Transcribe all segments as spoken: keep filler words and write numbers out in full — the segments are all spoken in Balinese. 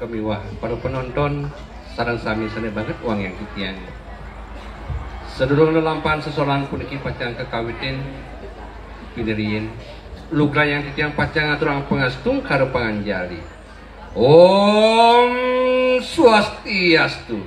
Miwah para penonton sareng sami sané banget wangiang titiang. Sadurung lelampahan sesolan puniki pacang kakawitin piniriin, lugrayang titiang pacang ngaturang pangastungkara panganjali. Om Swastiastu.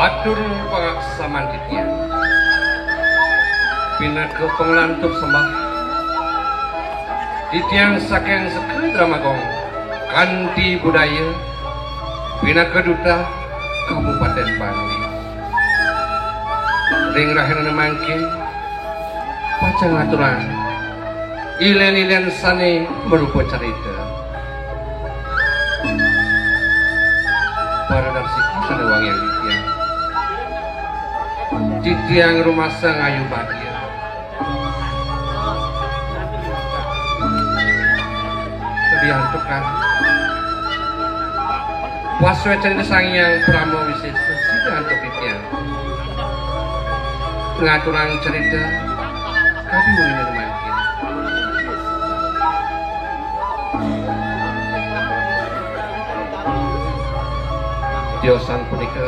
Atur pangaksaman titiang. Pinaka panglantur sembah titiang saking Sekadramagong kanti budaya pinaka duta Kabupaten Bangli. Ring rahina mangkin pacang ngaturang ilén-ilén sané marupa carita. Para darsika sané wangiang titiang. Titiang rumasa ngayu bagia. Diantukan pasuécan Sang Hyang Parama Wisésa sida antuk titiang ngaturang carita kadi wengi mangkin. Tiosan punika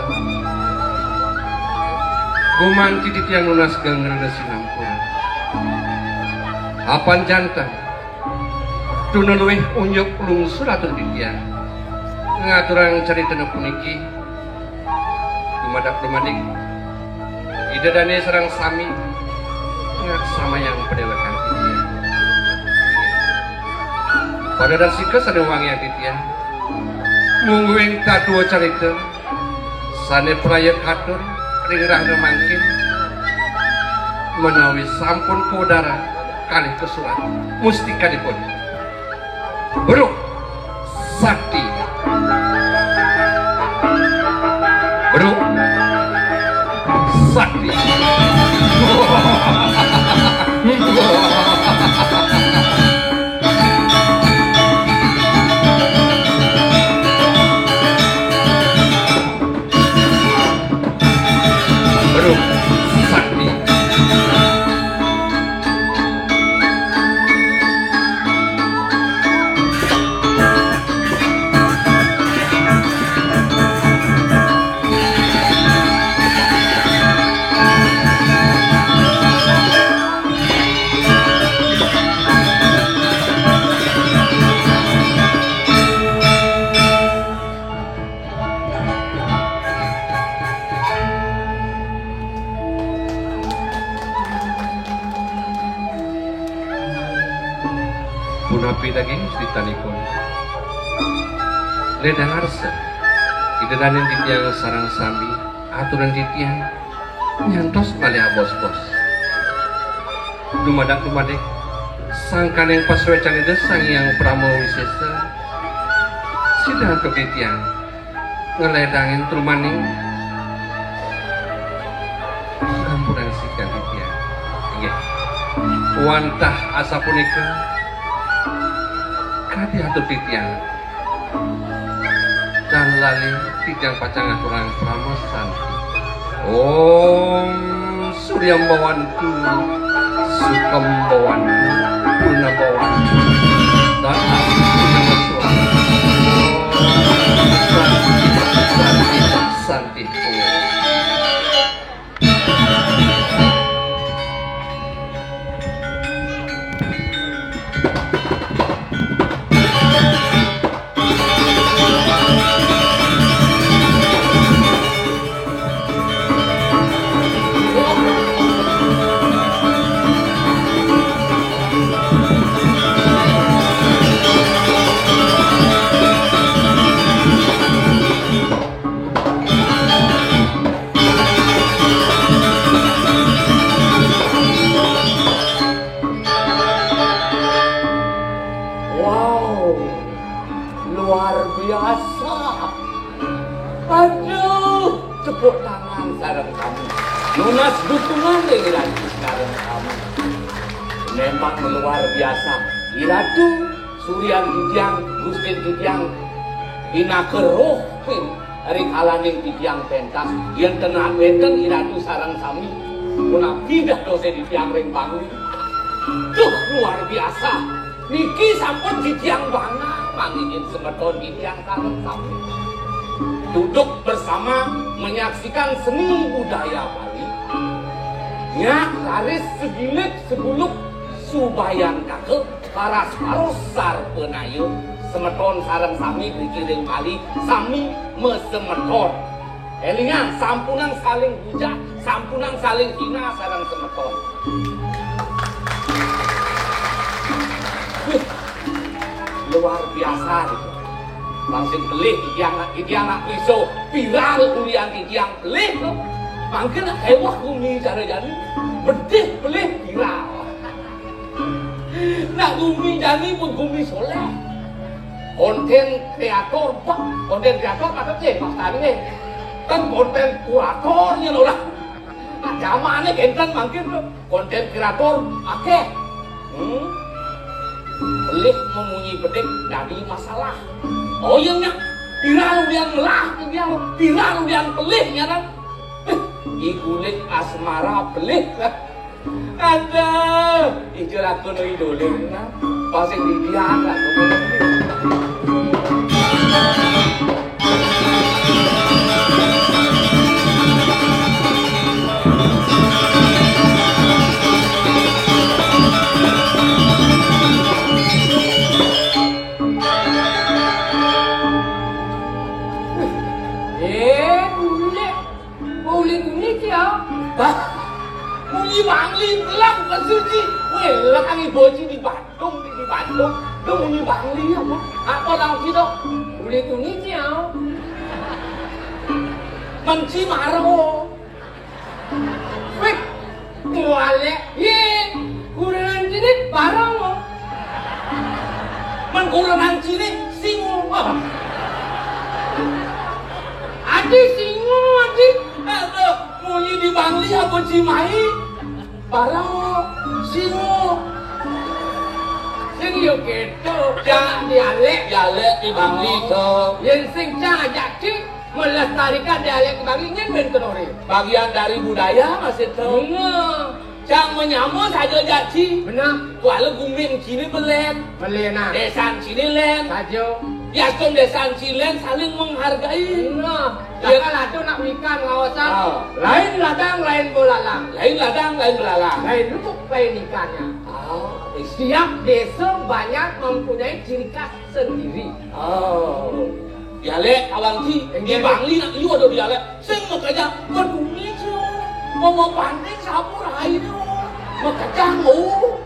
gumanti titiang nunas geng rena sinampura. Apan janten tuna luih unjuk lungsur atur titiang ngaturang caritana puniki dumadak dumadik Ida dané sareng sami ngaksamayang padéwékan titiang. Para darsika sané wangiang titiang, mungguing tatua carita sané praya katur ring rahina mangkin, menawi sampun kawedar kalih kasurat mustikanipun. Bruk Sakti. Bruk Sakti. Bruk Sakti. Punapi daging critanipun? Ledang arsa, Ida dané titiang sareng sami, aturan titiang nyantos malih abos-bos. Dumadak-dumadik, sangkaning pasuécan Ida Sang Hyang Parama Wisésa, sida antuk titiang ngeledangin trumaning ngampunang sikian titiang. Inggih. Wantah asapunika, kadi atur titiang. Tan lali titiang pacang ngaturang parama santi. Om Suryam Bhawantu Sukha Number one, number one. Datang number one. Santi, Santi, Santi. Wow, luar biasa. Aduh, tepuk tangan sareng kami. Nunas dukungan ring Ratu sareng kami. Memang luar biasa. Iratu, Suryan titiang, Gustin titiang, pinaka roh pin ring kalaning titiang pentas, yen ten wenten Iratu sareng sami, punapi dadose titiang ring Bangli. Duh, luar biasa. Niki sampun titiang bangang manggihin semeton titiang sareng sami. Duduk bersama menyaksikan seni budaya Bali. Nyak raris segilik seguluk subayantaka, paras-paros sarpanaya, semeton sareng sami mriki ring Bali, sami masemeton. Elingang, sampunang saling bujak, sampunang saling hina sareng semeton. Wih, luar biasa gitu. Langsung pelih titiang, titiang nak piso, viral ulian titiang pelih to. Mangkin ewah gumi cara jani, bedih pelih viral. Nak gumi jani pun gumi soleh. Konten kreator, Pak. Konten kreator kata je, Pak Tani. Kan konten kuratornya loh lah. Nah, jamane kenten mangkin to. Konten kreator akeh. Hmm. Pelih memunyi bedik dadi masalah. Oh iya, Nyak. Viral ulian melah, viral, viral ulian pelih, nyaran. Eh, i kulit asmara pelih. Aduh, ijo lakon idole nah. Pasing didian lah. Eh, boleh. Boleh bunyi dia. Bah, bunyi Bangli belang kesuci. Weh, lah kami boci di Bandung, di, di Bandung. Tuh bunyi Bangli apa? Apa nang kita? Boleh bunyi dia. Menci maro. Wih, tuale. Ye, kurenan sini barang lo. Men kurenan sini singo. Adi singo, adi. Aduh, muni di Bangli apa Cimahi? Barang lo, singo. Sing yo keto, cak dialek. Dialek di Bangli to. Yen sing cak ajak cik. Melestarikan dialek Bangli nyen ben kenore. Bagian dari budaya masih to. Bunga. Cang menyama saja jaci. Benar. Kuala gumin sini belen. Belen, ah. Desan sini len. Saja. Yakin desan sini len saling menghargai. Benar. Ya. Jangan ada nak ikan ngawasan. Ah. Lain ladang, lain bolalang. Lain ladang, lain bolalang. Lain lubuk, lain ikannya. Ah. Setiap desa banyak mempunyai ciri khas sendiri. Oh. Dialek kawan ki, di Bangli nak liu ada dialek. Sing makejang, peduli jo. Mama panting sabur hai jo. Makejang, oh.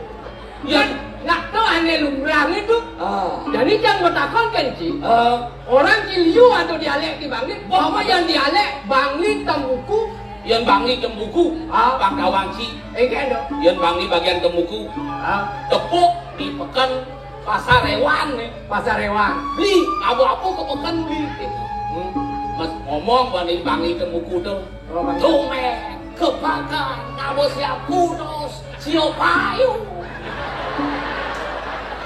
Kan, nak tahu ane lumrah itu. Ah. Jadi cang bertakon kan, Ci? Ah. Orang ki liu ada dialek di Bangli. Bahwa yang dialek Bangli Tembuku. Yang Bangli Tembuku. Ah. Bang kawan, Ci. Eh, kan, dong. Yang Bangli bagian Tembuku. Ah. Tepuk di pekan Pasar Hewan nih. Pasar Hewan. Beli, abu-abu ke pekan beli. Hmm. Mas ngomong bani Bangli Tembuku tuh. Oh, Bang. Tumen, kepakan, ngabo siap kudos, sio payu.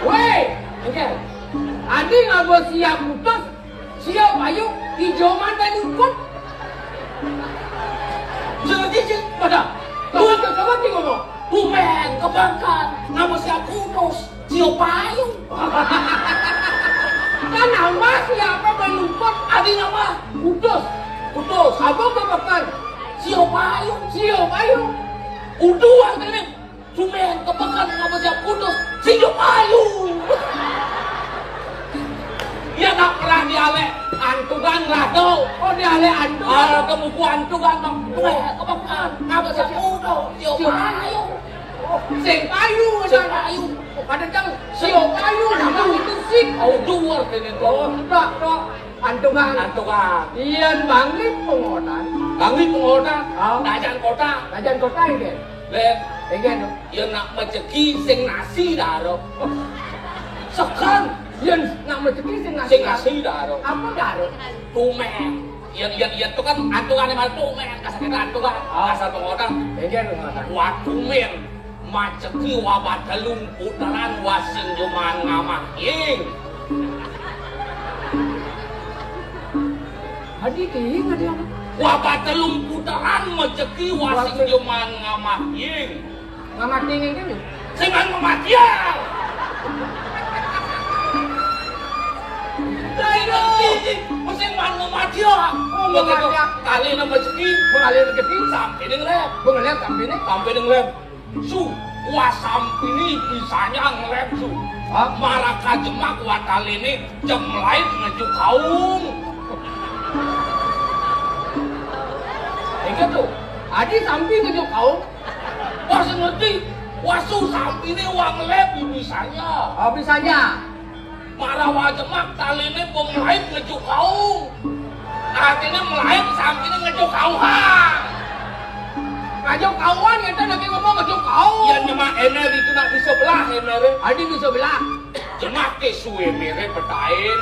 Weh, enggak. Adi ngabo siap kudos, sio payu, ijoman dan nyukut. Jadi, pada. Tuh, ke, ke, ngomong. Tumen, Kebanyakan nama siap putus, siap payu. Kan nama siapa main lumpur? Adi nama? Putus. Putus. Apa kebanyakan? Siap payu. Siap payu. Udah, akhirnya. Cuman kebanyakan nama siap putus, siap payu. Dia tak pernah dialek antukan lah tu. Oh, dialek antukan. Ah, kamu ku antukan, Bang. Weh, kebanyakan nama siap putus, siap payu. Sing payu, sing payu. Ada cang sio payu, nama itu sih. Oh, dua kene. Oh, tak, tak. Antungan. Antungan. Iyan bangli pengotan. Bangli pengotan. Ah. Najan kota. Najan kota ini. Lek. Enggak, no. Iyan nak mejeki sing nasi daro. Sekan. Iyan nak mejeki sing nasi. Sing nasi daro. Apa daro? Tumen. Iyan, iyan, iyan tu kan antungan emang tumen. Kasar kita antungan. Ah. Kasar pengotan. Enggak, no. Wah, tumen. Maceki wabah telung puteran wasing joman ngamah ing. Adi ing adi apa? Wabah telung puteran maceki wasing joman ngamah ing. Ngamah ing itu? Sing man ngamah ing. Lain lagi, sing man ngamah ing. Oh, ngamah ing. Kali nang maceki, kali maceki sampai ning lem. Sampai ning lem. Sampai ning lem. Su, wasampini bisanya ngelem, Su. Hah? Maraka jemak watalene jemlait ngejuk kaung. Ingat tuh, adi sampi ngejuk kaung. Wah, ngerti. Wasu sampini wang lem bisanya. Oh, bisanya. Marawa jemak taline pemelaib ngejuk kaung. Artinya melaib sampine ngejuk kauhan. Ngejuk kauhan, kita lagi ngomong ngejuk kaung. Ya, nyemak ener itu nak bisa belah, ener. Adi bisa belah. Jemak ke suwe mere bedain.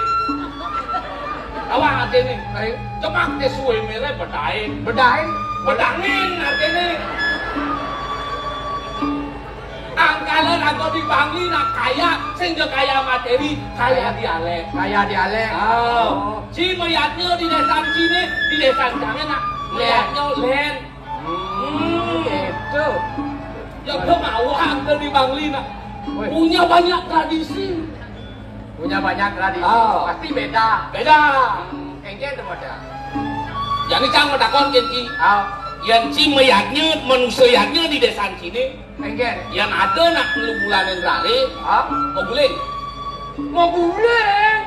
Apa artinya? Baik. Jemak ke suwe mere bedain. Bedain. Bedangin artinya. Angkala raga di Bangli nak kaya, sing ja kaya materi, kaya dialek. Kaya dialek. Ah. Oh. Ci mayadnya di desa sini, di desa sana nak mayadnya len. Hmm, gitu. Ya, kemauan tuh di Bangli nak. Woi. Punya banyak tradisi. Punya banyak tradisi. Ah. Pasti beda. Beda. Hmm, engke itu modal. Jadi cang matakon kenti. Ah. Yang ci mayadnya, manusia yadnya di desa sini. Engken. Yan ada nak ngelu bulanin rare. Hah? Mau guling. Mau guling.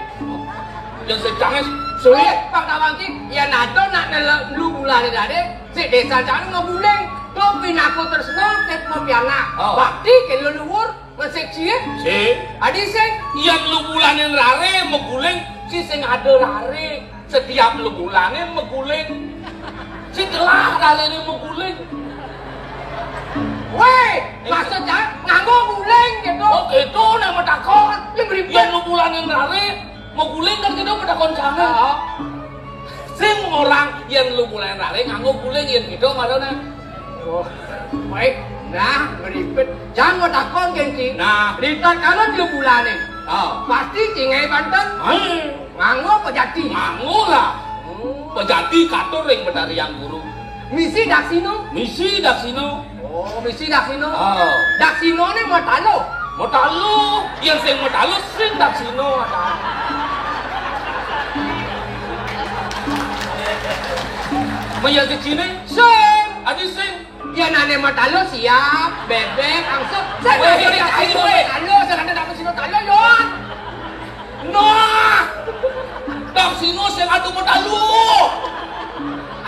Yang sedangnya sulit. Pak Tawangki, yan ada nak ngelu bulanin rare. Si desa cang mau guling. Tuh pinaku tersenang, tet mau piana. Oh. Bakti ke leluhur, ngesik cie. Si. Adi sing. Yan lu bulanin rare, mau guling. Si sing ada rare. Setiap lu bulanin meguling. Si telah rarene meguling. Weh, maksudnya nganggo guling gitu. Oh, gitu, nama takon. Yang beribet. Yang lu bulanin rare, meguling kan gitu, pada koncana. Heeh. Sing orang yang lu bulanin rare, nganggo guling yang gitu, marana. Oh, baik. Nah, beribet. Jangan mau takon, gengsi. Nah. Rita kanan lu bulanin. Oh. Pasti cingai banten. Hmm. Nganggo pejati. Nganggo lah. Hmm. Pejati katur ring Betari Yang Guru. Misi daksino. Misi daksino. Oh, misi daksino. Oh. Daksino ne matalo. Matalo. Yang sing matalo sing daksino. Maya sing sini. Sing. Adi sing. Ya, nane matalo siap, bebek, angsup. Saya weh, nggak ada weh. Matalo, saya nggak ada sino talo, Yon. Nah, daksino sing adu matalo.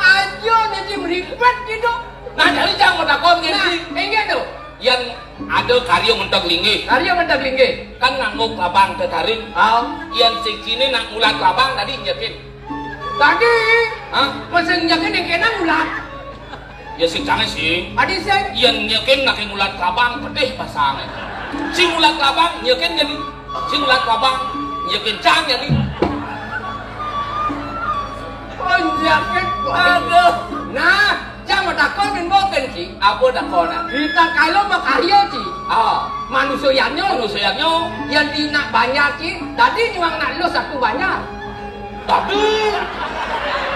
Ayo, jadi meribet gitu. Nah, jadi jangan matakon, nah, gengsi. Enggak tuh. Yang ada karya mentek linggih. Karya mentek linggih. Kan nganggo klabang tetaring. Oh. Yang sing sini nak ngulat klabang tadi nyekin. Tadi. Hah? Mesin nyekin yang kena ngulat. Ya sing cange sing. Adi sing. Yen nyekin nak ngulat klabang pedih pasange. Sing ngulat klabang nyekin jadi. Sing ngulat klabang nyekin cang jadi. Oh, nyekin. Aduh. Nah, cang matakon men boten, Ci. Apa takona? Kita kalau makarya, Ci. Ah. Manusia yanyo. Manusia yanyo. Yang di nak banyak, Ci. Tadi nyuang nak lo satu banyak. Tapi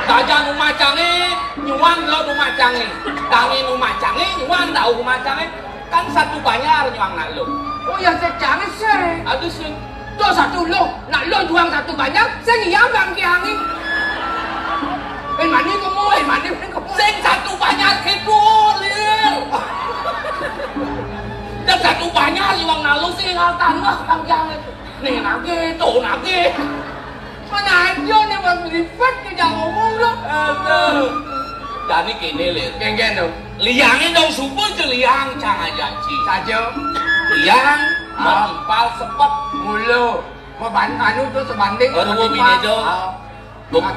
dagang umah cange, nyuang lo umah cange. Tangi umah cange, nyuang tau umah cange. Kan satu banjar nyuang nak lu. Oh ya, sing cangé sih. Aduh sing. Tuh satu lu, nak lu juang satu banjar, sing iya bang kiangi. Eh, mani kamu, eh, mani kamu. Sing satu banjar kidul, Lir. Dan satu banjar nyuang nak lu sing tinggal tanah bang kiangi. Nih lagi, tuh lagi. Mana aja nih bang ribet, kita ngomong lu. Aduh. Dadi kéné, Lir. Kéngkén dong. Liangé dong subuh aja liang cang aja ci. Saja. Liang, ah, matimpal sepet. Mulu. Mau ban-, anu tuh sebanding. Baru mau matimpal. Bini dong. Ah.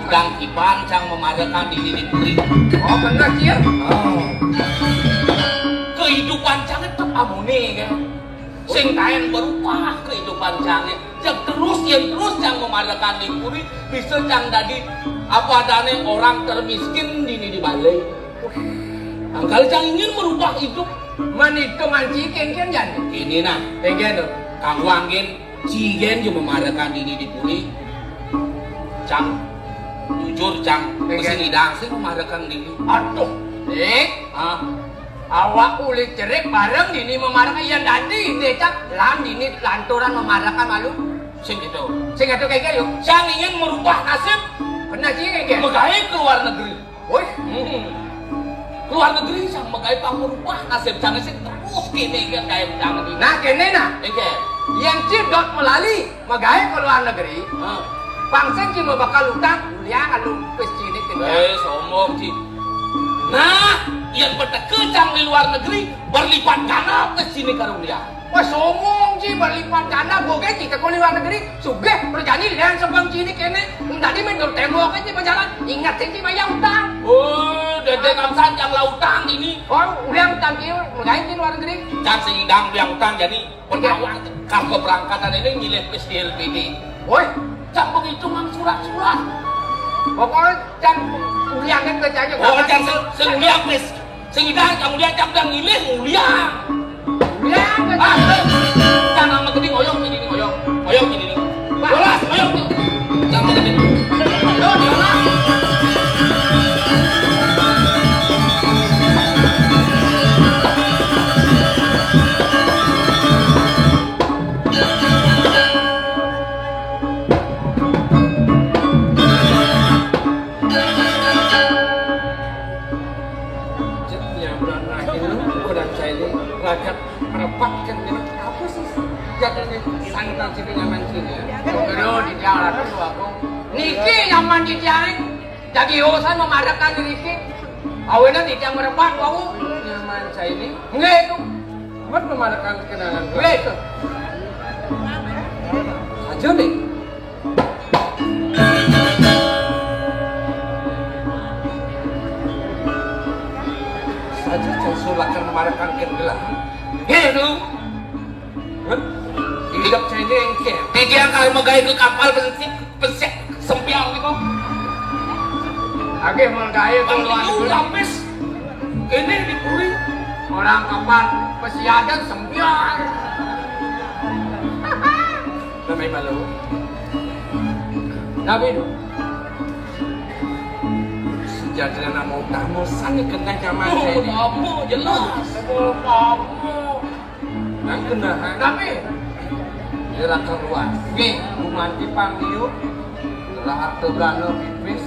Bang kipan cang memarekan dini di puri. Oh, bener, Cil. Oh. Kehidupan cang itu amuné kan. Sing kaén berubah kehidupan cangé. Yang terus, yang terus cang memarekan di puri, bisa cang dadi apa adané orang termiskin dini di balé. Angkal cang ingin merubah hidup. Man itu manci kéngkén jan. Ini nah, kéngkén tuh. Kang Wangin, ci gén juga memarekan dini di puri. Cang, jujur cang, kéngkén. Mesti ngidang sih memarekan dini. Aduh, eh, ah, awak uli cerik bareng dini memarekan yang dadi, deh cang, lan dini lanturan memarekan malu. Sing gitu. Sing gitu kéngkén yuk. Cang ingin merubah nasib. Pernah ci kéngkén? Megaé ke luar negeri. Wih. Hmm. Keluar negeri sang megaé pang merubah nasib cangé sing terus kéné kan kayak cangé di. Nah, kéné nah. Oke. Yang ci dot melali megaé ke luar negeri. Heeh. Pang sing ci mabakal utang, uliang alu pis ciné kéné. Eh, sombong ci. Nah, yang peteke cang di luar negeri berlipat ganda pis ciné karo uliang. Wah, sombong ci, berlipat ganda, boga ci teko luar negeri, sugih, berjani lian sebeng ci ini kéné, dadi mendur tembok aja berjalan, inget ci bayar utang. Oh, dadi kamsan yang la utang ini. Oh, udah utang ci, megaé ci luar negeri. Cang sing idang yang utang jadi, oke, pertawaan, kar keberangkatan ini milih pis di L P D. Woi, cang penghitungan surat-surat. Pokoknya cang uliangin ke cang. Oh, cang sing, sing uliang pis. Sing idang, kamu dia cang udah ngilih, uliang. Uliang, ah, cang sama geding, oyong gini nih, oyong. Oyong gini nih. Bolas, oyong nih. Cang sama geding. Yo, diolah. Cek nyamran akhir lu, godang saya ini ragat merepat kan, bilang, "Apa sih jadinya sangkal sini nyaman sini ya?" Bro, di jalan tuh aku. Niki nyaman di jalan. Dadi urusan memarekan niki. Awenan iki yang merepat wau. Nyaman saya ini. Nggih, itu. Amat memarekan kenangan. Nggih, itu. Aja nih. Saja cang sulakan memarekan kendela. Nggih, itu. Hah? Idep cengkeh. Iki yang kalau megaé ke kapal pesik, pesik sempiang niku. Agih megaé ke luar negeri. Lapis. Ini di puri. Orang kapal pesiadan sempiang. Namanya malu. Tapi sejatinya nama utama sani kena zaman saya ini. Apa jelas? Apa? Nang kena, ha? Tapi dia lakar luas. Nggih. Gumanti pang liu, lahar tegana pipis.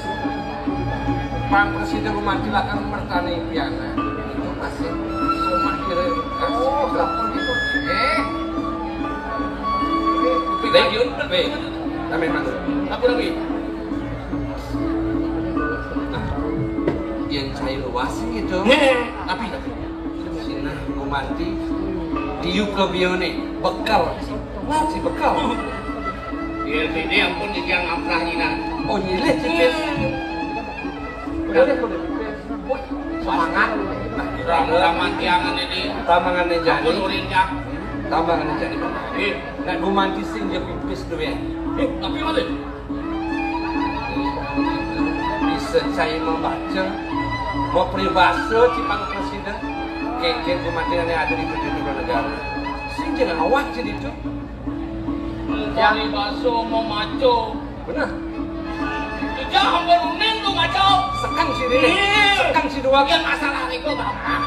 Pang presiden gumanti lakar mertani piana. Itu masih rumah kira. Oh, kapan itu? Eh. Legion, weh. Tapi mana? Apa lagi? Nah, yang saya luasin gitu. Nggih. Tapi, tapi. Sinah gumanti diuk lebioné bekal. Ngerti bekal? Ya, ini ampun iki yang ngamprah nyinah. Oh, nyilih tipis. Udah deh, udah tipis. Wah, semangat. Ramu-raman tiangan ini. Tambangannya jadi. Ampun urinnya. Tambangannya jadi. Iya. Nek gumanti sing ya pipis duwe. Eh, tapi mana? Bisa saya membaca, mau peribahasa cipang presiden, kengkeng kematian yang ada di tujuh negara. Sing jangan awak jadi itu. Mau peribahasa, mau maco. Benar. Jangan berunin lu ngaco. Sekan sini. Iya. Sekan si dua. Yang masalah itu gampang.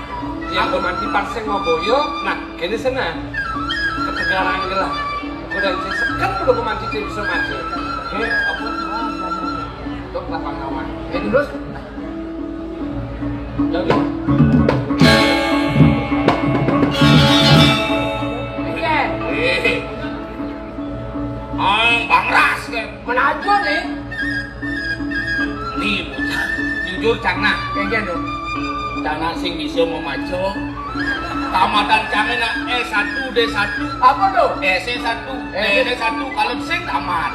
Aku mati pas sing ngoboyo, nah, kene senang. Ketegaran iki lah. Aku dan sing seken perlu aku mati sing bisa maju. Oke, apa? Untuk lapangan. Eh, terus? Lagi. Iya. Eh. Ang bangras kan. Menajo nih. Nih, bocah. Jujur, Cang, nah. Kayak gitu. Cang, nah, sing bisa memaco. Tamatan Cang, nah, S satu, D satu. Apa tuh? S satu, Eh. D satu. Kalau sing tamat.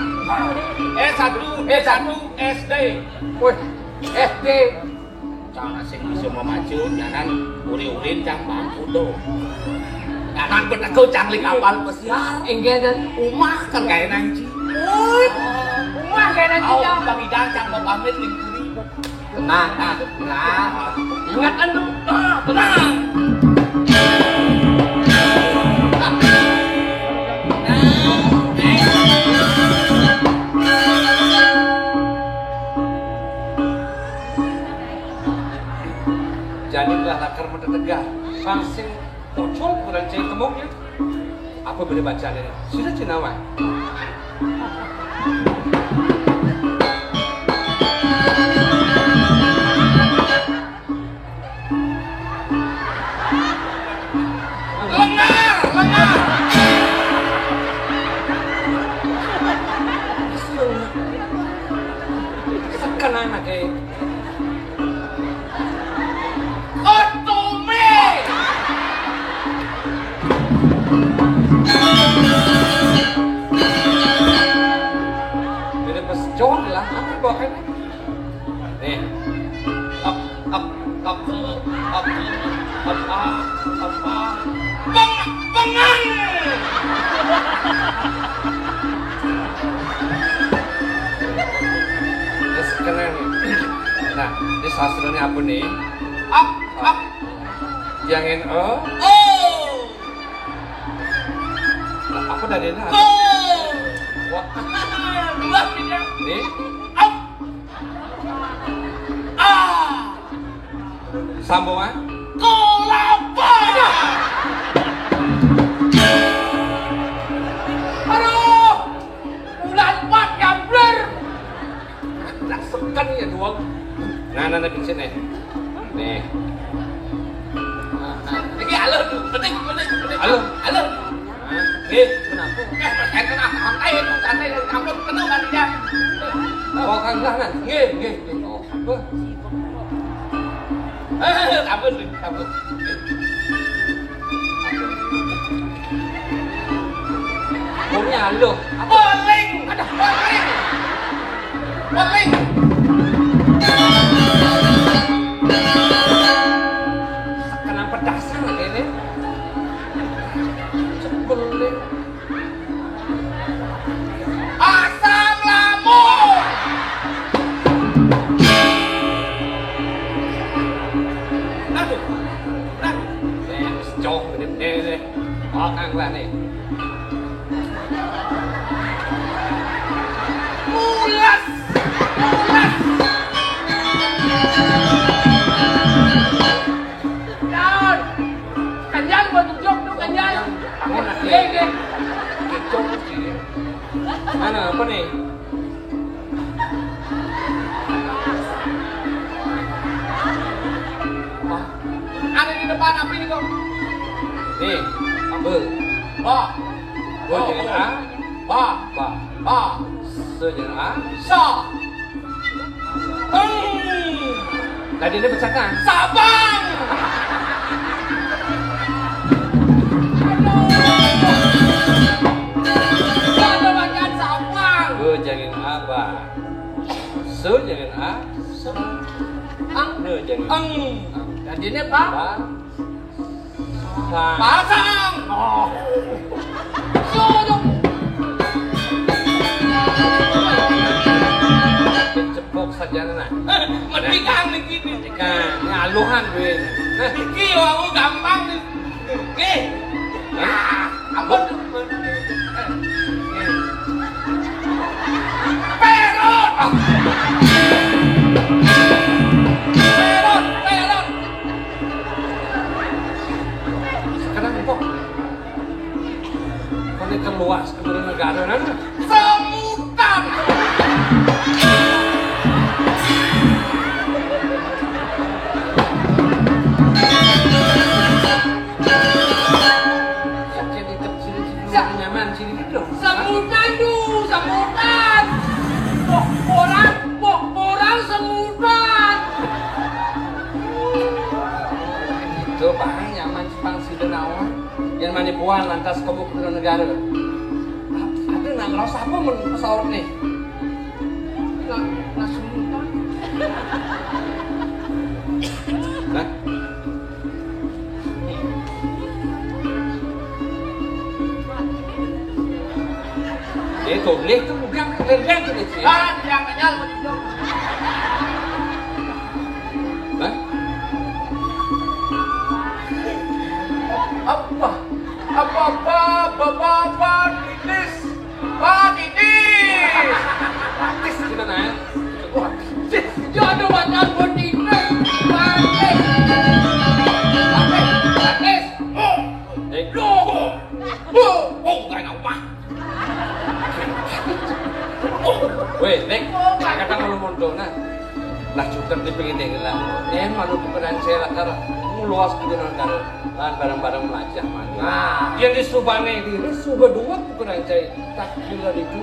S satu, D satu, S D. Wih, S D. Cang, nah, sing bisa memaco, jangan uri-urin, Cang, bangku tuh. Jangan beteku, Cang, li kapal pesiar. Enggak, dan Umah kan kayak nanci. Wih. Umah kayak nanci, Au, Cang. Bang Idang, Cang, mau pamit, ling kuri. Tenang, ah, tenang. Ingat anu. Ah, tenang. Jadi lah lakar mentetegah. Bang sing pocol kurang cewek temuk ya. Apa boleh baca ini? Sudah cinawan. Lengar, lengar. Sekenan aja. Otomi. Jadi pas John lah, apa bawakan? Nih. Up, up, up, up, up, up, up, up. Peng-, pengang. Terus kena nih. Nah, ini sastranya apa nih? Up, up. Jangan oh. Oh. Nah, apa tadi nah? Go. Wah. Luar biasa. Nih. Up. Ah. Sambungan? Kelapa. Aduh. Bulan empat ya, blur. Nah, sekan ya doang. Nah, nah, nah, di sini. Nih. Nah, nah. Ini halo tuh, penting, penting, penting. Halo. Halo. Nah, nih, kenapa? Eh, Mas Hendra, santai, santai, kamu kenal kan dia? Oh, kan lah, nah. Nggih, nggih, nggih. Oh, apa? Eh, ampun, ampun. Wong nyaluk. Apa? Paling. Ada paling. Paling. Kenapa dasar ini? Cebeling. Asam lambung. Aduh. Nah. Nih, wis cok, gede-gede nih. Makan gua nih. Mules. Mules. Daun. Kenyang, mau tunjuk tuh, kenyang. Iya, iya. Mana, apa nih? Wah, ada di depan apa ini, kok? Nih, apa? Ba. Ba, oh, jangan oh. A. Ba. Ba. Ba. Se, jangan A. Sa. Hmm. Tadi ini pecahkan. Sabang. Aduh. Ada bacaan Sabang. Gue jadiin apa? Su jadiin A. Su. Ang. Ne jadiin Ang. Ang. Tadi ini apa? Ba. Pasang. Oh. Suduk. Cepok saja nah. Mendingan nih gini. Kan, ini aluhan gue. Nah. Iki wau gampang nih. Oke. Hah? Ah, ampun. Perot. Perot, perot. Keluas ke negara nana. Semutan. Jadi kecil sini nyaman sini gitu. Semutan tuh, semutan. Bok orang, bok orang semutan. Itu bahan nyaman pang sida naon. Yang manipuan lantas kebuk ke negara. Ada nang raos apa mun pesawat nih? Nah, nah semutan. Nah. Itu beli tuh biang biang tuh di sini. Ah, biang kenyal begitu. Nah. Apa? Apa apa? Apa apa? Titis. Pak Titis. Titis kita nanya. Wah, Titis. Jodoh buat aku Titis. Pak Titis. Pak Titis. Pak Titis. Oh. Eh. Loh. Oh, oh, bukan apa. Weh, Nek, kata kalau mondok nah. Nah, cukup di pengen deh lah. Yang malu bukan saya lah, kalau luas ke negara. Lan bareng-bareng melajah mani. Nah, yang disubane diri suba dua bukan ancai. Tak kira itu,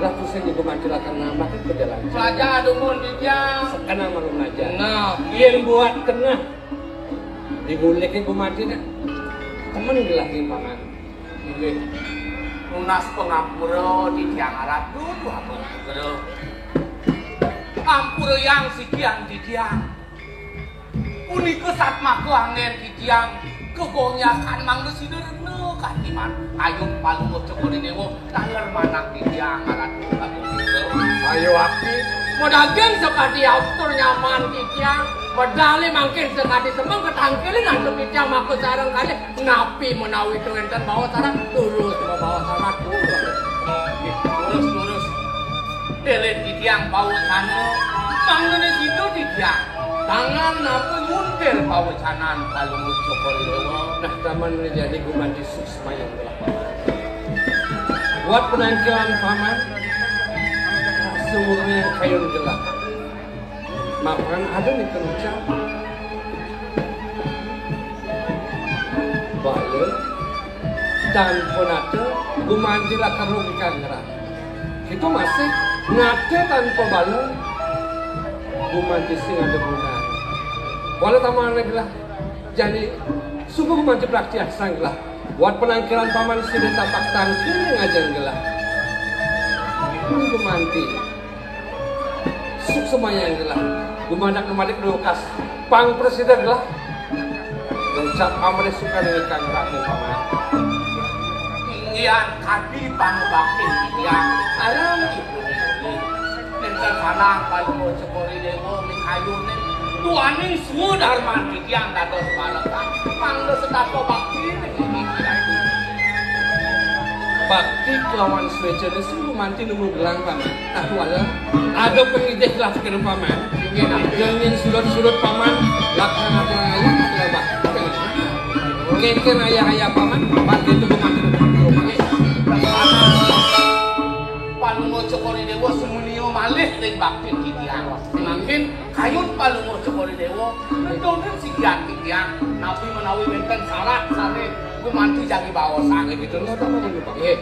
lah tuh saya juga mancil akan nambah ke jalan. Melajah dumun dijang. Sekenang malu melajah. Nah, yang buat kena digulik ke mati nak. Temen gelah di pangan. Inggih. Nunas pangampura titiang aratu, duh ampun segera. Ampura yang sikian titiang. Punika satmaka anggen titiang kegonyakan mangda sida rena katiman. Ayun palungguh Cokor I Dewa taler manang titiang aratu agung sida. Ayo aki. Madaging sakadi atur nyaman titiang. Medale mangkin sakadi semeng katangkilin antuk titiang maka sareng kalih. Napi menawi wenten bawa sarat, lurus bawa sarat, lurus. Lurus, lurus. Delit titiang pawecana, mangdane sida titiang. Tangan napa nyuntil pawecanan palungguh Cokor I Dewa. Nah, taman menjadi gumanti suksma yang telah buat penangkilan paman, semuanya kayun gelah. Mapan ada nih kencang. Bala tanpa nata gumanti lakar rugi kangkara. Kita masih nata tanpa bala gumanti sing ada guna. Bala taman gelah. Jadi sungguh gumanti prakti asang gelah. Buat penangkilan paman sida tapak tangkil ngajan gelah. Gumanti. Suksemayang gelah. Gumadak-gumadik lukas. Pang presida gelah. Ucap amrih suka dengan kang rakyat paman. Inggian kadi pangubakti titiang. Sarang ibu nini. Nenten sanang palungguh Cokor I Dewa mikayuning. Duaning suwa darman titiang dados balekan. Mangda setata bakti ning inggih. Bakti kelawan swecane sing gumanti nemu gelang paman. Nah, wala ada pengidih lah kira paman. Inggih, nah. Yang yen surut-surut paman, lakang apa ayu kira bakti. Kengken ayah-ayah paman, paman itu gumanti nemu gelang paman. Palungguh Cokor I Dewa semunia malih ring bakti titiang. Mangkin kayun palungguh Cokor I Dewa, nedonin sikian titiang. Napi menawi wenten sarat sane gumanti jagi baosan. Nggih, gitu. Nggih.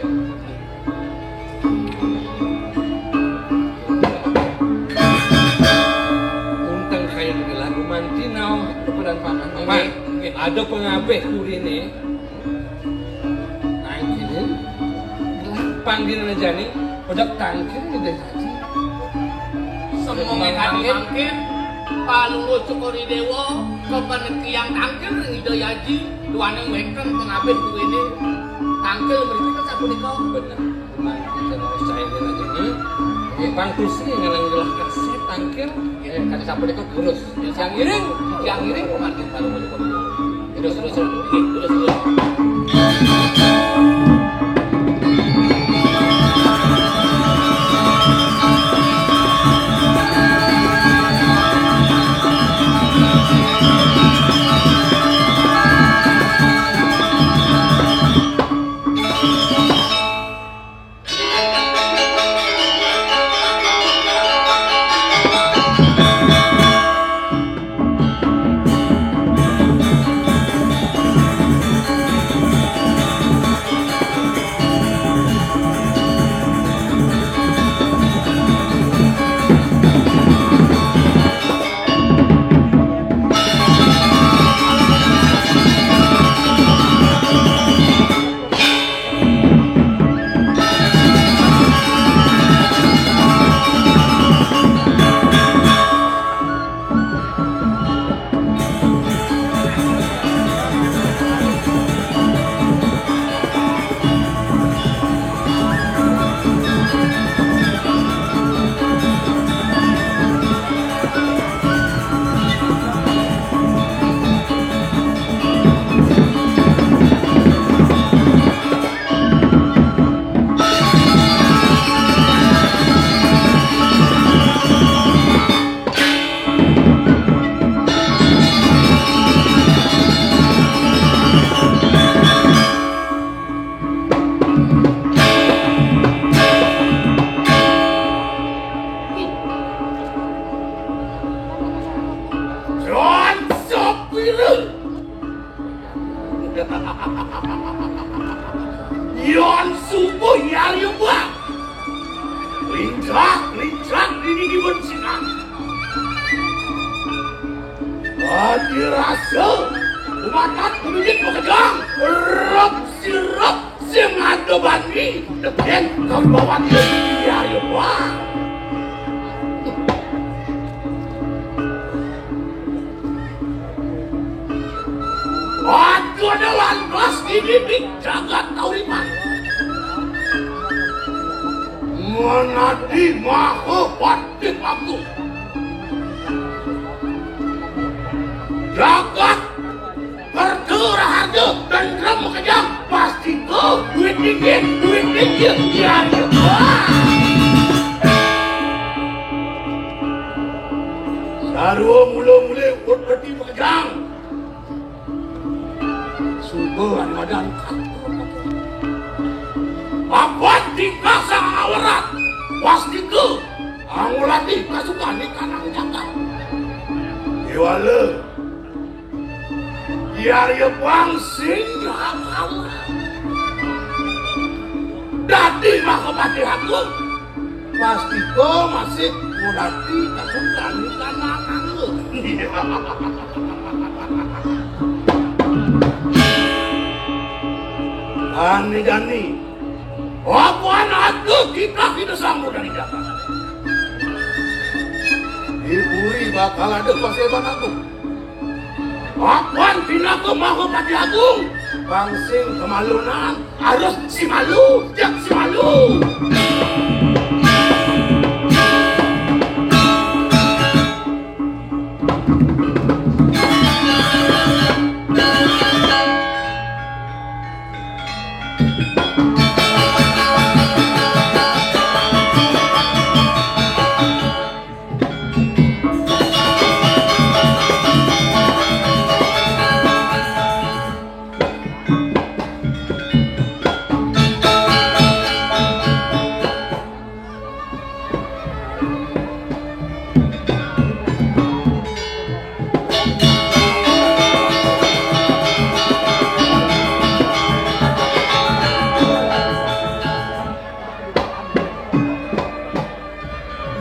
Unteng kayun gelah gumanti naon kepedan paman. Nggih, nggih. Ada pengabeh kurine. Tangkil. Gelah panggilan jani, odak tangkil ni deh tadi. Semua tadi mangkin, palungguh Cokor I Dewa, kepenetian tangkil ring Ida Yaji, duaning wenten pengabeh duwene. Tangkil mriki kan sapunika. Bener. Mangkin saya harus cair lagi ni. Oke, Bang Tusri ngelang gelah kasih tangkil. Ya, kan sapunika lurus. Yang iring, yang iring mangkin palungguh Cokor I Dewa. Terus, terus, terus. Terus, terus. Pun sinang. Adi rasa umatat kudu makejang. Rep sirep sing ada bani. Deken kawan bawan dia ya wah. Aduh ada lantas ini di jagat kauripan. Menadi maha patih agung. Jagat berterah harga dan ram kejang pasti ke duit dingin, duit dingin, ya, ya. Wah. Sarua mula-mula ikut peti makejang. Suba anu madan katur. Papat tingkah sang awerat. Wastika angulati kasukan di kanang jagat. Iwala. Yar ya bang sing dadi mahapatih agung. Pasti ko masih ngulati kasukan di kanang anggur. Ani jani. Apa anak kita kita sambut dari jagat. Di puri bakal ada paseban agung. Apan pinaka maha pati agung. Bangsing kemalunan harus si malu, jak si malu.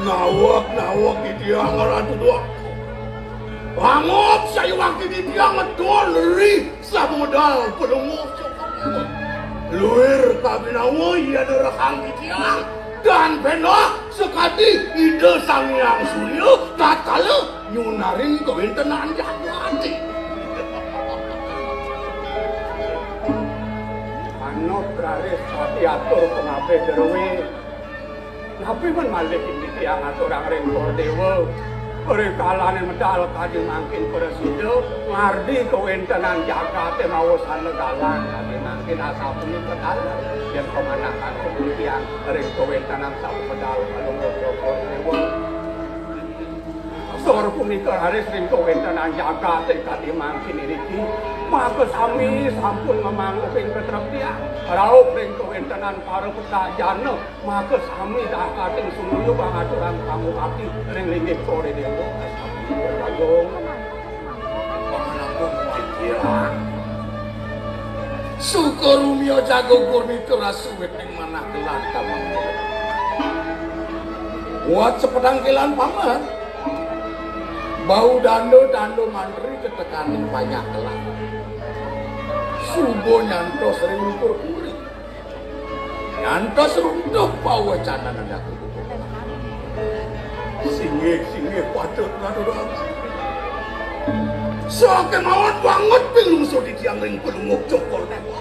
Nawak-nawak di tiang ngaratu dua. Angop sayuwang di tiang ngedon ri sabudal pelungguh cokor. Luir kabinawa iya derehang di tiang dan penah sekadi Ida Sang Hyang Surya tatkala nyunaring kawentenan jagate. Manut raris pati atur pangabih druwe. Napi men malih ing titiang aturang ring para dewa? Rikalane medal kadi mangkin prasida ngardi kawentenan jagate mawa sanda galang kadi mangkin asapunika taler. Yen pamanakan titiang ring kawentenan sapamedal kalungguh para dewa. Sor punika raris ring kawentenan jagate kadi mangkin iriki. Maka sami sampun mamangguhing katreptian. Rauh ring kawentenan para petajana. Maka sami dakating sumuyu pangaturang pangupati ring linggih Kore Dewa. Agung. Pamanapun pikiran. Suka rumia jago gurmita rasa weting manah gelar kamang. Buat sepedang kilan paman. Bau dando dando mantri ketekaning banyak kelan. Subo nyantos ring ukur puri. Nyantos runtuh pawecanan aku. Singgih, singgih, patut ngaturang. Sakemawon banget pinungso titiang ring pelungguh cokor dewa.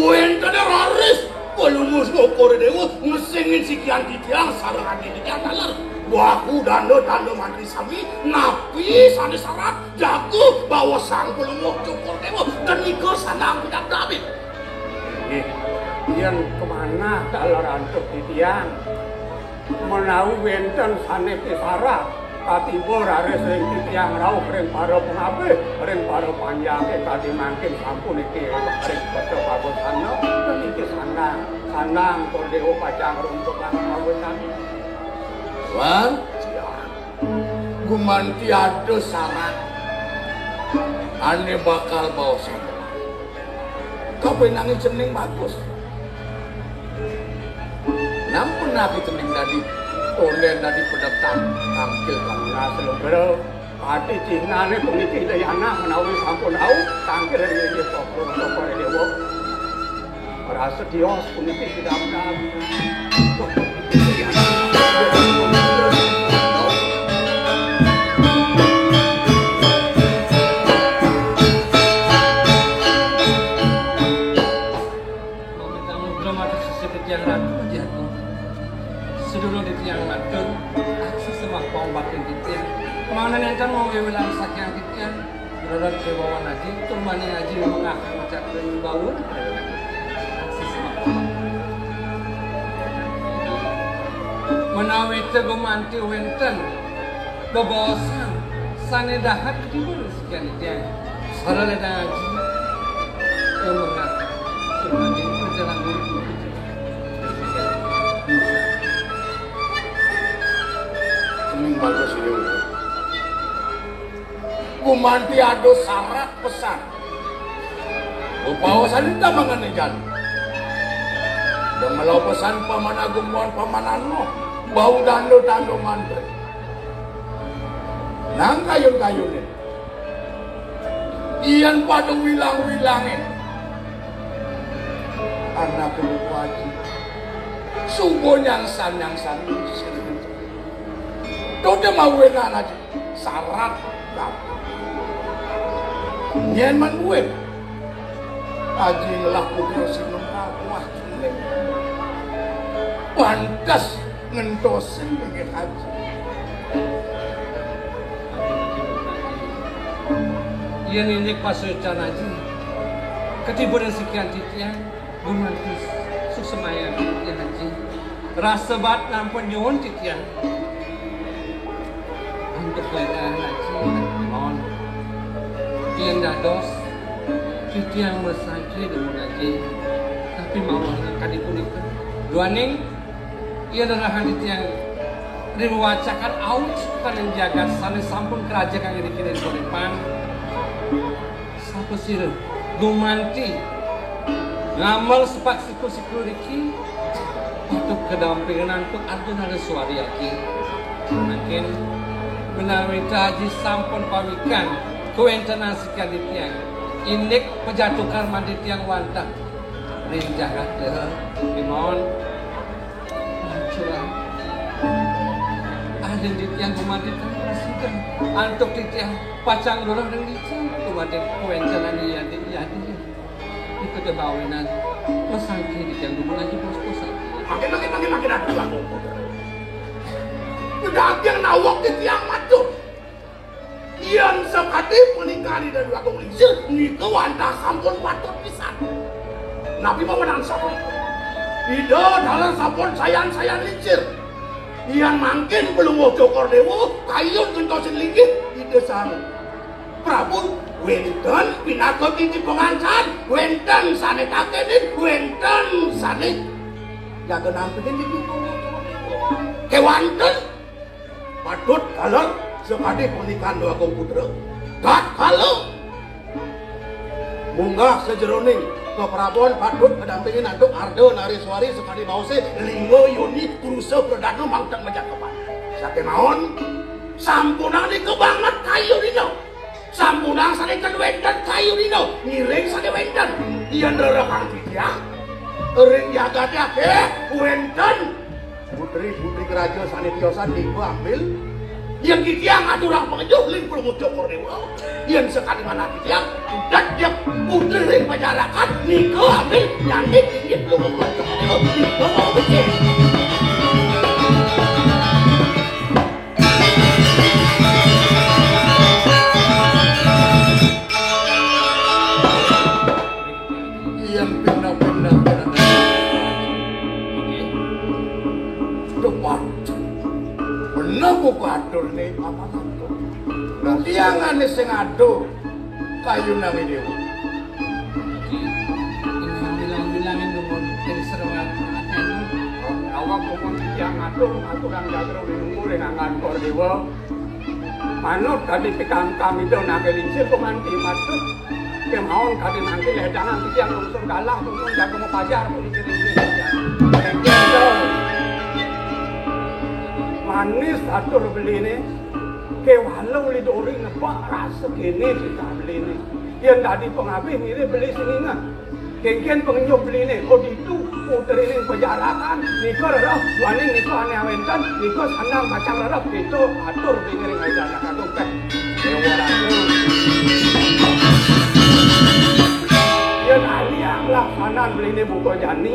Wénten raris pelungguh cokor dewa ngesingin sikian titiang sareng adi titiang taler. Bahu danda tanda mantri sami napi sané sarat jago bawa sang pelungguh cokor dewa dan nika sanang pidak Inggih, yén kemanah taler antuk titiang, menawi wénten sané pisarat, katiba raris ring titiang rauh ring para pangabih, ring para panjake kadi mangkin sampun niki ring basa pagosana, niki sandang, sandang Kor Dewa pacang runtukan pagosana. Wan, gumanti ada sarat ané bakal baosan. Kapenangi cening bagus. Nampun nabi cening tadi. Tondén dadi pedek tang-, tangkil kang ngasel bro. Ati cingane puniki Dayana menawi sampun rauh tangkil ring inggih Tokor, Tokor Dewa. Rasa tios puniki pidamdam. Mamitang mudra matur sisip titiang Ratu Aji Agung. Sedurung titiang matur, aksi semah paumbatin titiang. Mangda nenten manggiwilang saking titiang. Rerod kewawan aji, tumani aji mengakang cakra baur. Aksi semah paumbatin. Menawi té gumanti wénten bebaosan sané dahat ketiba rezekian titiang. Saraleda aji. Yang mengakang. Tumani perjalanan. Kening bagus ini. Gumanti ada sarat pesan. Bebaosan ita mangane jan. Dong melo pesan Paman Agung Muan Paman Anu. Bau dando tando mantri. Nang kayun-kayunin. Iyan pada wilang-wilangin. Anak lupa aji. Subo nyangsan-nyangsan. Dode mawenan aji. Sarat. Nyén man buin. Aji ngelah putra sinung kakuah. Pantes ngentosin bengket aji. Yén indik pasuécan aji. Ketiba rezekian titiang, gumanti suksmayang titiang aji. Rasa bat nampun nyuwun titiang. Antuk ledangan aji, mon. Yén dados, titiang masangké dumun aji. Tapi mawon kadi punika. Duaning, yén rerahang titiang riwacakan awit sukaning jagat sané sampun karajegang iriki ring Koripan. Sapasira gumanti ngamel sepak siku-siku riki patut kadampingan antuk Arjuna Leswari aji. Mangkin menawi aji sampun pawikan kawéntenan sikian titiang, indik pajatu karman titiang wantah ring jagat. Kemawon. Curang. Adin titiang gumanti tan prasida. Antuk titiang pacang lurah ring licin. Gumanti kawéntenan yadi-yadi. Ika kebawinan. Masangké titiang dumun aji pos-posan. Makin, makin, makin, makin, aduh, aku. Udah, yang nawak titiang matur. Yén sakadi punika Ida Dwagung Lingsir, nika wantah sampun patut pisan. Napi mawinan sapunika? Ida taler sampun sayan-sayan lingsir. Yén mangkin Palungguh Cokor Déwa kayun ngentosin linggih, Ida Sang Prabu wénten pinaka titipan pangancan, wénten sané takénin, wénten sané jaga nampénin titipan Palungguh Cokor Déwa. Kéwanten Patut kala sakadi punika Dwagung Putra. Tatkala munggah sajeroning kaprabon patut kadampingin antuk Arda Nareswari sakadi baosé lingga yoni purusa pradana mangteng majakepan. Sakémaon sampunang nika banget kayu dina. Sampunang sané ten wénten kayu dina, ngiring sané wénten. Yén rerehang titiang ring jagaté akéh wénten putri-putri raja sané tiosan nika ambil. Yén titiang aturang pangejuh ring Palungguh Cokor Déwa, yén sakadi manah titiang udat ya putri ring pajarakan nika ambil nyangkit inggih Palungguh Cokor Déwa nika mau becik. Yang pindah-pindah. Depan. Bener buka atur nih, apa satu? Tiangan nih sing aduh. Kayu nami dewa. Iki bilang-bilangin dumun ing serangan ati. Awak kumun titiang atur, aturang jagra winungku ring anggan Kor Déwa. Manut kadi pikangkang Ida Naga Lingsir gumanti matur. Kemawon kadi mangkin ledangan titiang lungsur galah dumun jaga mapajar puniki ring titiang. Ring titiang. Atur beliné, kéwala uli dori ngebak rasa kéné titah beliné. Yén dadi pangabih mirib beli sing inget. Kénkén pangenyuh beliné, oh ditu putriné pajarakan, nika rereh, duaning nika ané awénten, nika sandang pacang rereh, kéto atur beliné ring Ida Anak Agung téh. Déwa Ratu. Yén aliang laksanan beliné buka jani,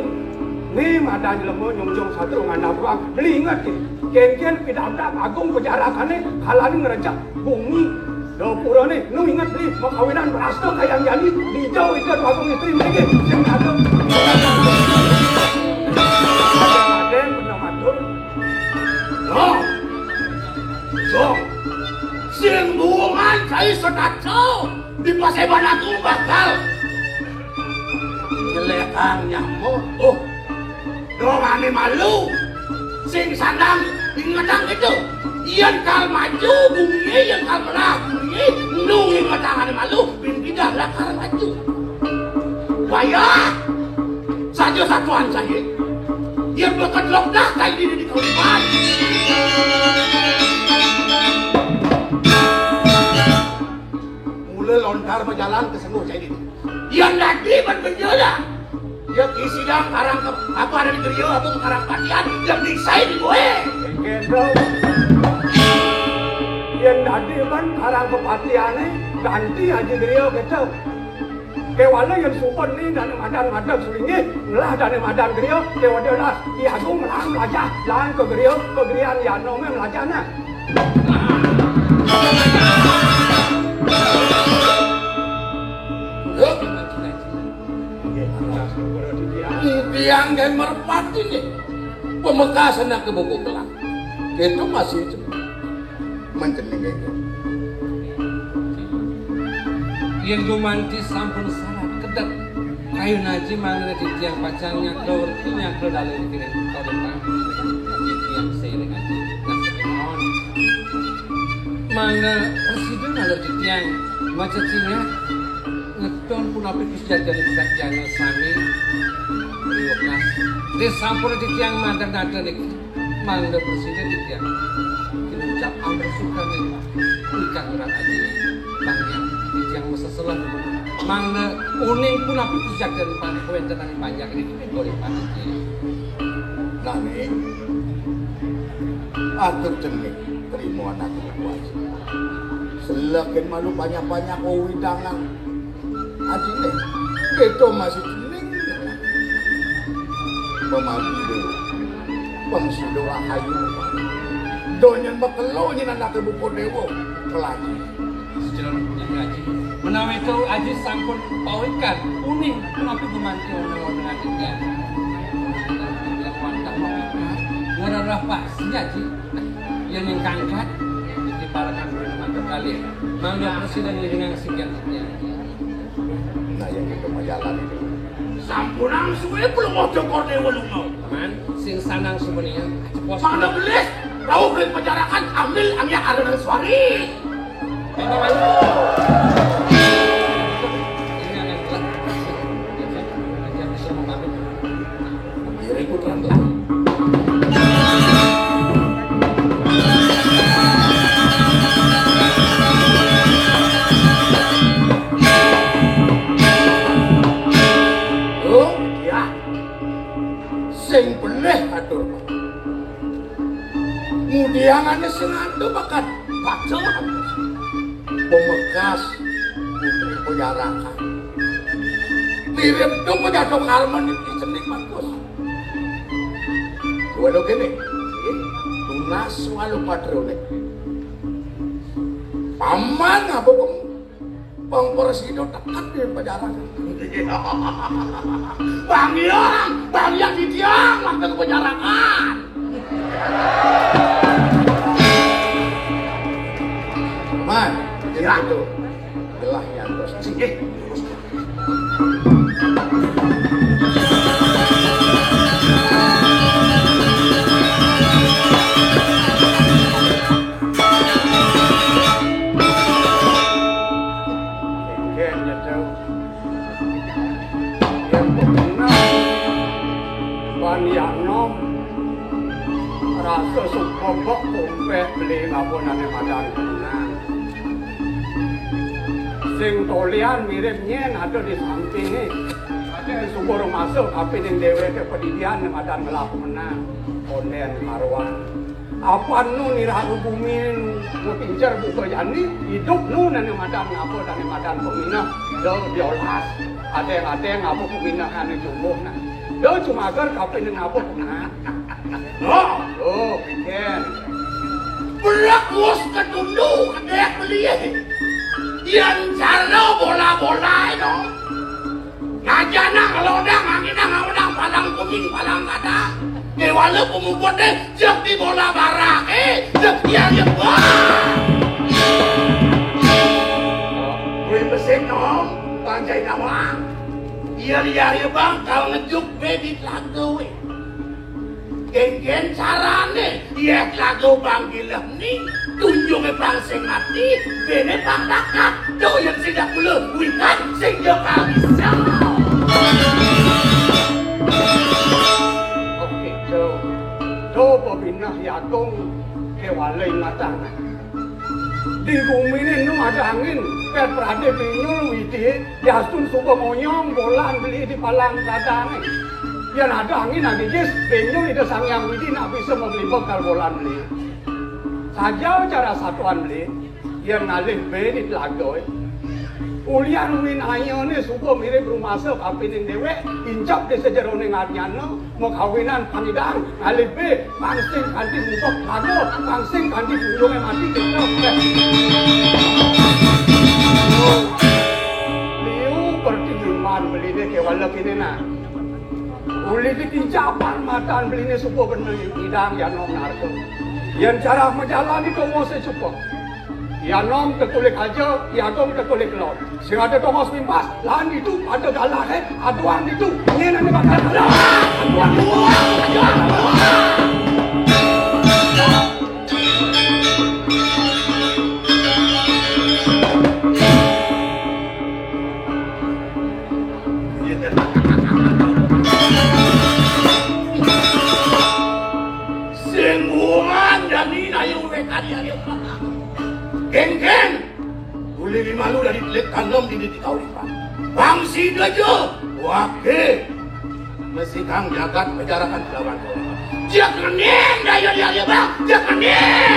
né madan jelema nyungsung satru ngandap ruang, beli inget ké. Kénkén pidabdab agung pajarakané kalaning ngrejek gumi dapurané, nu inget beli makawinan prasta kayang jani, dija Ida Dwagung Istri mriki sing agung. Adén pernah matur. Loh, Jong, sing buungan cai setata di Paseban Agung bakal nyelékang nyamuk. Oh, dong ané malu. Sing sandang ingetang kéto. Yén kal maju gumi, yén kal melah gumi, nu ingetang ané malu, bin pidah lakar maju. Wayah saja satuan saya. Yén bekedlok dah kai dini di kawiman. Mula lontar majalan ka sengguh cai dini. Yan dadi ban bejo dah. Ya kisidang karang ke apa ada di griya, apa karang patian, ya diksai di boé. Kéto. Yan dadi ban karang kepatiané ganti aji griya kéto. Kéwala yan suba né dané madan ngadeg sulinggih, ngelah dané madan griya, kéwala las. I Agung melah mlajah, lan ka griya, ka griyan I Anom mlajah nah. Tiang gaé merpati né. Pamekasan anak buka kelang. Kéto masih menceneng kéto. Yén gumanti sampun sarat kedep, kayun aji mangda titiang pacang nyakra werta nyakra dalem kiring kalipan. Titiang seiring aji. Nah, sakémaon. Mangda prasida ngalih titiang macecingak ngeton punapi kasujatian jana sami. Riwekas. Risampun titiang madan-madan niki. Mangda prasida titiang kinucap amrasukan ring Ikang Ngurah Aji. Panggihan titiang maseselah mangda uning punapi kasujatian pan kawéntenan panjak niki ring kalipan Aji. Nanging atur cening trima anak kuat. Selekin malu banyak-banyak wewidangan. Adiné, kéto masih cening. Pemati dulu. Pemsido rahayu. Donyan makelo nyen anaké buka déwa. Keladi. Sejeroning Aji. Menawi to Aji sampun pawikan uning punapi gumanti oneng-oneng Aji. Wantah mapikat. Ngararah pasti Aji. Yén ingkang kat, diparekan kuwi mantuk kalih. Mangga prasida ngiringang sikian-sikian. Nah, yang itu majalan itu. Sampunang suwe belum mau jokor dewa lunga. Man, sing sanang sumenia, cepos. Mangda belis, rauh ring pajarakan, ambil angyak arena suari. Ini akan telah. Aja bisa membantu. Ngiring putrane. Oh, ya. Sing beneh atur. Ngudiangane sing adu bakat pacul. Pemekas putri pejarakan. Mirip dong pejato karmen iki cenik bagus. Walau kene, tunas walau patrone. Paman apa pem-, pempresido tekan di pejarakan. Bang Yang, Bang Yang di tiang, waktu ke pejarakan. Man, ya. Itu. Gelah yang terus. Sini. Kéngkén nyetel. Yén bebenah, ban Yanom, Rasa suba bek kumpek beli ngaba ané madan kemenang. Sing tolian mirib nyén ada di sampingé. Ada suba rumasa kapining déwéké padidian ané madan ngelah kemenang. Kondén karuan. Apan nu niraka bumi nu mapincer buka jani, idup nu ané madan ngaba ané madan peminah, da diolas. Adéng-adéng ngaba peminah ané jumbuh nah. Da cumager kapining ngaba kemenang. Oh, oh, pikir. Berak mus ketundu kedék beli. Yén cara bola-bola itu. Ngajana ngelodang, anginang ngelodang, palang kuning, palang kada. Déwala pemuput deh, jak di bola barak, eh, jak iya iya. Wah. Gue besik dong, panjai nawang. Iya iya iya bang, kalau ngejuk baby lagu, eh. Kénkén carané, yéh lagu pang gilem ni, tunjungé pang sing mati, béné pang bakat, doyan sing dak mula, wikan sing yo kabisa. Oké, do. Do pabinah yagung kéwala ingatang. Di guminé nu ada angin, pét pradé pinyul widi, diastun suba monyong bolan beli di palang kadangé. Yén ada angin agigis, pinyul Ida Sang Hyang Widi nak bisa maglibeg kal bolan beli. Saja cara satuan beli, yén ngalih bé di telaga. Ulian winayané suba mirib rumasa kapining déwék, incep di sajeroné ngarnyana, makawinan pangidang, ngalih bé, pangsing kanti mumpuk laga, pangsing kanti tunjungé mati, kéto. Liu pertimbungan beliné kéwala kiné nah. Uli dikincapan matan beliné suba bena ngidang yanom narka. Yén cara majalan di tongosé suba. Yanom tetulik aja, yagung tetulik lor. Sing ada tongos mimpas, lan ditu ada galahé, aduan ditu. Nyén ané bakal aduan, aduan, aduan, aduan. Sing buan dani nayu wékadi ayo. Geng, geng. Uli lima lu dari telik kanom di di kauripan. Bang sida aja. Wake. Mesti kang jagat pejarakan lawan kau. Dia kening, dah, ya, dia, dia, bang. Dia kening.